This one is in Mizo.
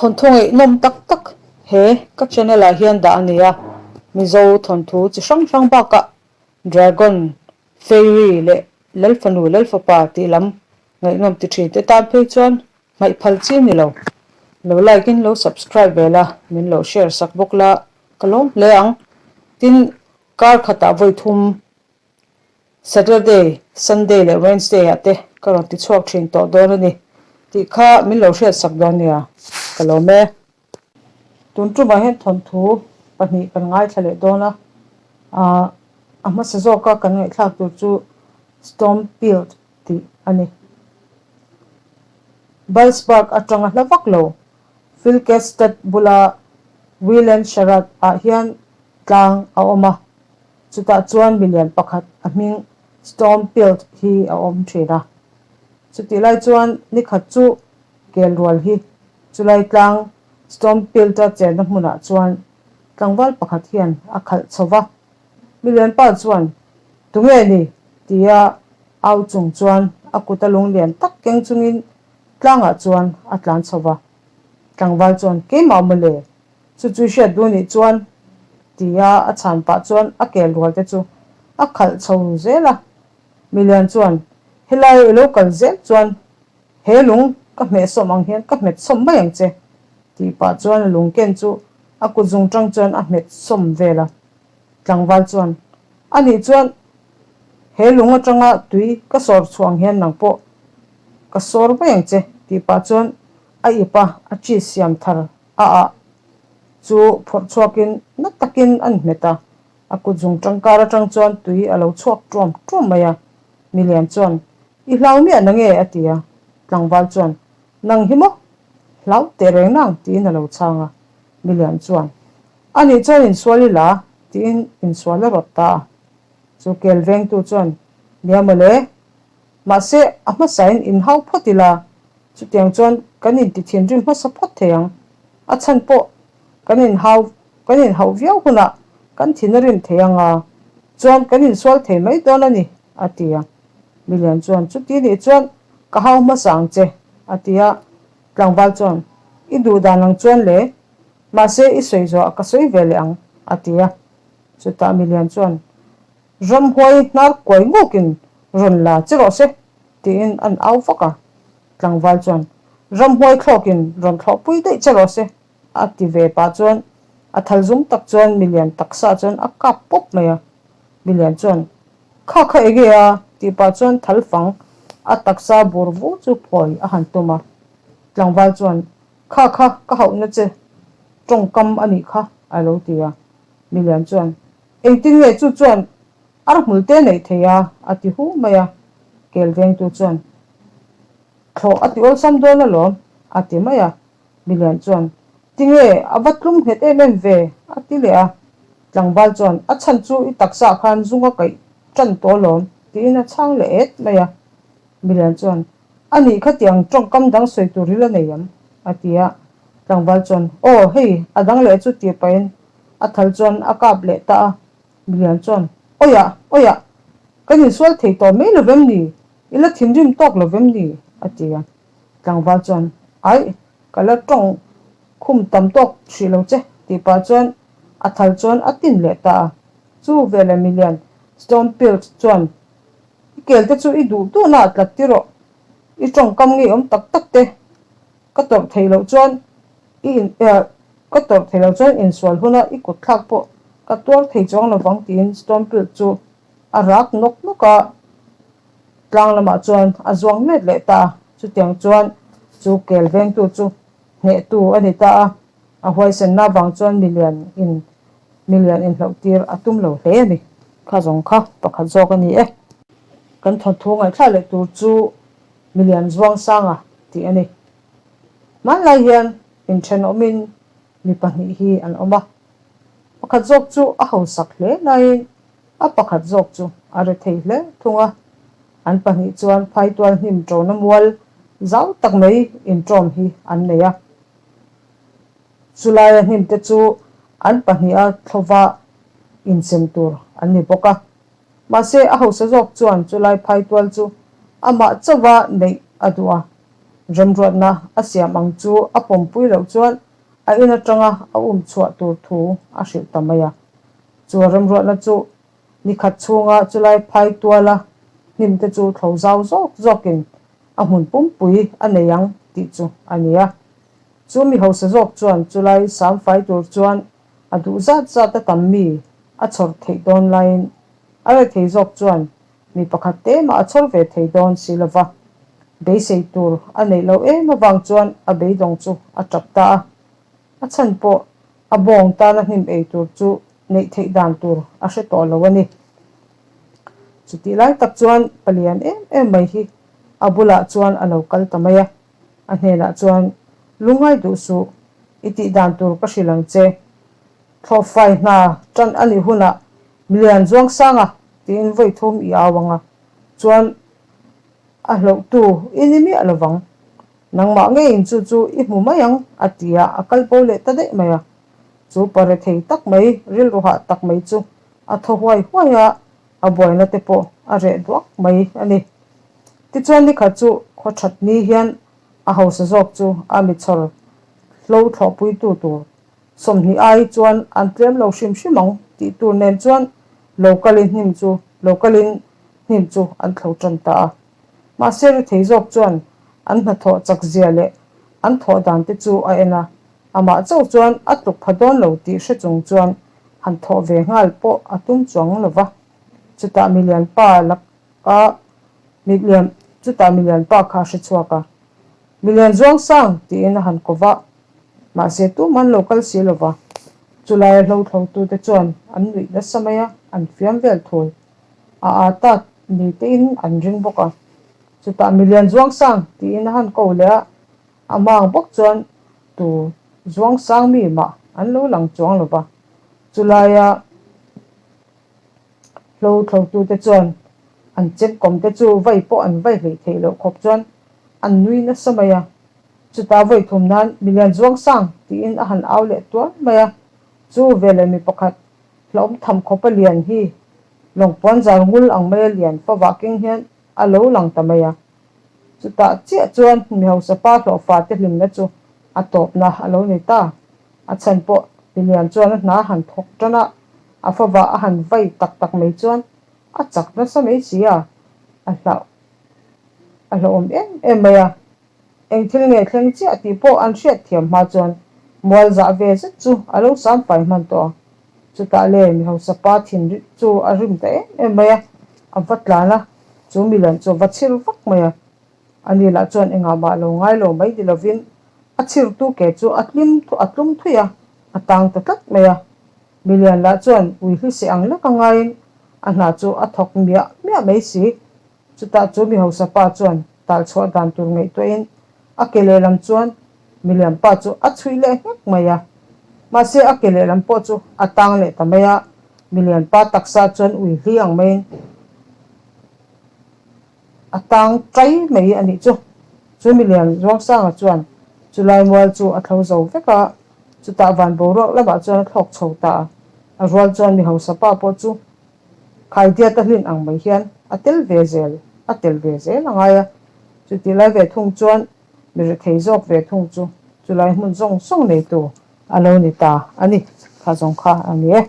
Thawnthu ngaihnawm tak tak he ka channel ah hian dah a ni a, Mizo thawnthu chi hrang hrang bakah Dragon, Fairy leh Lalfanu Lalfapa tih lam ngaihnawm ti thin te tan phei chuan hmaih phal chi a ni lo. Lo like in lo subscribe ve la, min lo share sak bawk la ka lawm hle ang. Tin, kar khatah vawi thum Saturday, Sunday leh Wednesday ah te ka rawn ti chhuak thin tawh dawn a ni tih kha min lo hriat sak dawn nia, ka lawm e. Tun tumah hian thawnthu pahnih kan ngaithla leh dawn a, ah a hmasa zawka kan ngaihthlak tur chu Storm Field tih a ni. Balsburg atanga hla vak lo Filkestad bula Wieland Sharad ah hian tlang a awm a, chutah chuan milian pakhat a hming Storm Field hi a awm thin a. Chutih lai chuan nikhat chu kel rual hi chulai tlang Storm Field-a chenna hmunah chuan tlangval pakhat hian a khalh chho va. Milian pa chuan, Tunge ni? tia au chung chuan a kut a lunglian tak keng chungin tlangah chuan a tlan chho va. Tlangval chuan, Keimah mawle, chu chu hriat duh nih chuan, tia a chhan pah chuan a kel rual te chu a khalh chho zel a. Milian chuan, Helai i lo kal zel chuan he lung ka hmeh sawm ang hian ka hmet sawm mai ang che, tih pah chuan a lung ken chu a kut zung tang chuan a hmet sawm vel a. Tlangval chuan, A nih chuan he lung atanga tui ka sawr chhuah ang hian nang pawh ka sawr mai ang che, tih pah chuan a ip a, a cheese siam thar a ah chu phawrh chhuakin na takin an hmet a, a kut zung tangkar atang chuan tui a lo chhuak tuam tuam mai a. Milian chuan, I hlau miah na nge? a ti a, tlangval chuan, Nang hi maw? Hlau teh reng nang, tiin a lo chhang a. Milian chuan, A nih chuan insual i la, tiin insual a rawt ta a. Chu kel vengtu chuan, Nia mawle, mahse a hmasain inhau phawt ila, chutiang chuan kan inti thinrim hmasa phawt thei ang. A chhan pawh kan inhau kan inhauh viau hunah kan thin a rim thei ang a, chuan kan insual thei mai dawn a ni, a ti a. Milian chuan, Chuti nih chuan ka hau hmasa ang che, a ti a. Tlangval chuan, I duh dan ang chuan le, mahse i sawi zawh ka sawi ve leh ang, a ti a. Chutah Milian chuan, Ramhuai hnar kuai ngukin rawn la che rawh se, tiin an au vak a. Tlangval chuan, Ramhuai thlawkin rawn thlawhpui daih che rawh se, a ti ve pah chuan a thal zum tak chuan milian taksa chuan a kap pawp mai a. Milian chuan, Kha kha enge a? tih pah chuan thal fang a taksa bur vu chu phawi a han tum a. Tlangval chuan, Kha kha ka hauhna che tawngkam a nih kha, a lo ti a. Milian chuan, Engtin nge chu chuan ar hmul te neih thei a? a ti hu mai a. Kel vengtu chuan, Thlawh a ti awlsam dawn alawm, a ti mai a. Milian chuan, Tinge, a va tlum nghet em em ve, a ti leh a. Tlangval chuan, A chhan chu i taksa khan zung a kaih tan tawh alawm, tiin a chhang leh et mai a. Milian chuan, A nih khatiang tawngkam dang sawi tur hi la nei em? a ti a. Tlangval chuan, Aw, hei, a dang leh chu tih pahin a thal chuan a kap leh ta a. Milian chuan, Awiah, awiah, kan insual thei tawh mai lo vem ni? I la thinrim tawk lo vem ni? a ti a. Tlangval chuan, Aih, ka la tawng khum tam tawk hrih lo che, tih pah chuan a thal chuan a tin leh ta a. Chu veleh milian Stonefield chuan, I kel te chu i duh duhna ah tlat ti rawh. I tawngkam ngeiawm tak tak te ka tawrh theih loh chuan i in ka tawrh theih loh chuan insual huna i kut thlak pawh ka tuar thei chuang lovang tiin Stonefield chu a rak nawk nawk a. Tlang lamah chuan a zuang let leh ta a, chutiang chuan chu kel vengtu chu hnehtu a ni ta a, a huaisenna avang chuan milian in milian inhlauh tir a tum lo hle a ni. Kha zawng kha pakhat zawk a ni e. Kan thawnthu ngaihthlak leh tur chu milian zuang sanga tih a ni. Hmanlai hian inthenawmin mi pahnih hi an awm a, pakhat zawk chu a hausak hle laiin A pakhat zawk chu a re thei hle thung a, an pahnih chuan phaitual hnim ṭona mual zau tak mai inṭawm hi an nei a. Chulaia hnim te chu an pahniha thlawva insem tur an ni bawk a. Mahse a hausa zawk chuan chulai phaitual chu amah chauha neih a duh a. Remruatna a siam ang chu a pawmpui loh chuan a in atanga a um chhuah tur thu a hrilh ta mai a. Chu a remruatna chu nikhat chhunga chulai phai tuala hnim te chu thlo zau zawk zawkin a hmun pumpui a nei ang tih chu a ni a. Chu mi hausa zawk chuan chulai sam fai tur chuan a duh zat zat a tam mi a chhawr theih dawn laiin a rethei zawk chuan mi pakhat te mah a chhawr ve thei dawn si lo va. Beisei tur a neih loh em avang chuan a beidawng chu a tap ta a. A chhan pawh a bawng tana hnim ei tur chu neih theih dan tur a hre tawh lo a ni. Chutih lai tak chuan palian em em mai hi a bulah chuan a lo kal ta mai a. A hnenah chuan, Lungngai duh suh, i tih dan tur ka hrilh ang che. Thlawhfai hna tan a nih hunah milian zuang sanga tiin vawi thum i au ang a, chuan a hlauhtu i ni miah lo vang. Nangmah ngeiin chu chu i hmu mai ang a ti a, a kal bo leh ta daih mai a. Chu pare thei tak mai, rilru hah tak mai chu a thaw huai huai a, a buaina te pawh a reh duak mai a ni. Tichuan nikhat chu khaw that ni hian a hausa zawk chu a mi chhawr hlo thlawhpuitu tur 20 ai chuan an tlem lo hrim hrim ang tih tur nen chuan lo kalin hnim chu lo kalin hnim chu an thlo tan ta a. Mahse rethei zawk chuan an hnathawh chak zia leh an thawh dan te chu a en a, amah chauh chuan a tluk pha dawn lo tih hre chung chuan han thawh ve nghal pawh a tum chuang lo va. Chutah milian pa laka milian chutah milian pa kha a hre chhuak a, Milian Zuangsang tiin a han ko va, mahse tumah an lo kal si lo va. Chulai hlo thlotute chuan an nuih nasa mai a, an fiam vel thul. A aa tak ni tein an ring bawk a. Chutah milian Zuangsang tiin a han ko leh a, a mang bawk chuan tu Zuangsang mi mah an lo lang chuang lo va. Chulaia hlo thlotute chuan an chemkawm te chu vai pawh an vai hleih theih loh khawp chuan an nui nasa mai a. Chutah vawi thum nan milian Zuangsang tiin a han au leh tuar mai a. Chu veleh mi pakhat hlauhawm tham khawpa lian hi lawngpuan zar ngul ang maia lian favah keng hian a lo lang ta mai a. Chutah chiah chuan mi hausa pa hlawhfa te hlimna chu a tawpna a lo ni ta. A chhan pawh milian chuan a hna han thawk tan a, a favah a han vai tak tak mai chuan a chak nasa mai si a, a hlauh a hlauhawm em em mai a. Eng thil nge thleng chiah tih pawh an hriat thiam hma chuan mual zah ve zet chu a lo sam fai hman tawh a. Chutah le mi hausa pa thin rit chu a rim ta em em mai a, a va tlan a, chu milan chu a va chhir vak mai a. Ani lah chuan engah mah lo ngai lo mai ni lovin a chhirtu ke chu a tlim a tlum thui a, a tang ta tlat mai a. Milian lah chuan ui hliseh ang lek a ngaiin a hna chu a thawk miah miah mai si. Chutah chu mi hausa pa chuan tal chhuah dan tur ngaihtuahin a ke lehlam chuan milian pa chu a chhuih leh nghek mai a. Mahse a ke lehlam pawh chu a tang leh ta mai a, milian pa taksa chuan ui hli ang maiin a tang tai mai a nih chu. Chu milian Ruangsanga chuan chulai mual chu a thlo zo vek a, chutah van boruak lamah chuan a thlawk chho ta a. A rual chuan mi hausa pa pawh chu Khaidiat a hlin ang mai hian a tel ve zel, a tel ve zel a ngai a. Chutih lai ve thung chuan mi rethei zawk ve thung chu chulai hmun zawng zawng neitu a lo ni ta a ni. Kha zawng kha a ni e.